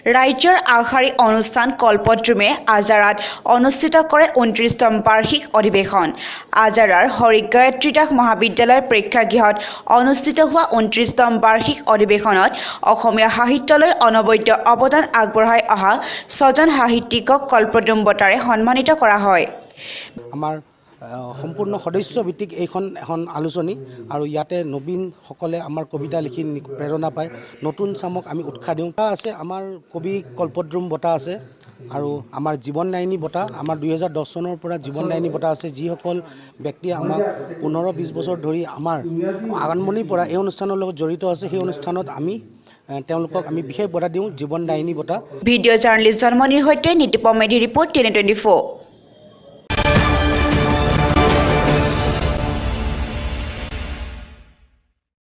ৰাজ্যৰ আগশাৰী অনুষ্ঠান কল্পদ্ৰুমে আজাৰাত অনুষ্ঠিত কৰে 29তম বাৰ্ষিক অধিৱেশন। আজাৰাৰ হৰিগায়ত্ৰী দাস মহাবিদ্যালয় প্ৰেক্ষাগৃহত অনুষ্ঠিত হোৱা 29তম বাৰ্ষিক অধিৱেশনত অসমীয়া সাহিত্যলৈ অনবদ্য অৱদান আগবঢ়াই অহা ছজন সাহিত্যিকক কল্পদ্ৰুম বঁটাৰে সন্মানিত কৰা হয়। আমাৰ সম্পূৰ্ণ সদস্যভিত্তিক এইখন এখন আলোচনী আৰু ইয়াতে নবীনসকলে আমাৰ কবিতা লিখি প্ৰেৰণা পায়। নতুন চামক আমি উৎসাহ দিওঁ আছে। আমাৰ কবি কল্পদ্ৰুম বঁটা আছে আৰু আমাৰ জীৱনদায়িনী বঁটা। আমাৰ 2010 চনৰ পৰা জীৱনদায়িনী বঁটা আছে। যিসকল ব্যক্তিয়ে আমাক 15-20 বছৰ ধৰি আমাৰ আৰম্ভণিৰ পৰা এই অনুষ্ঠানৰ লগত জড়িত আছে, সেই অনুষ্ঠানত আমি তেওঁলোকক আমি বিশেষ বঁটা দিওঁ, জীৱনদায়িনী বঁটা। ভিডিঅ' জাৰ্নেলিষ্ট জন্মনিৰ সৈতে নিতুপম মেধি, ৰিপৰ্ট, টেন 24।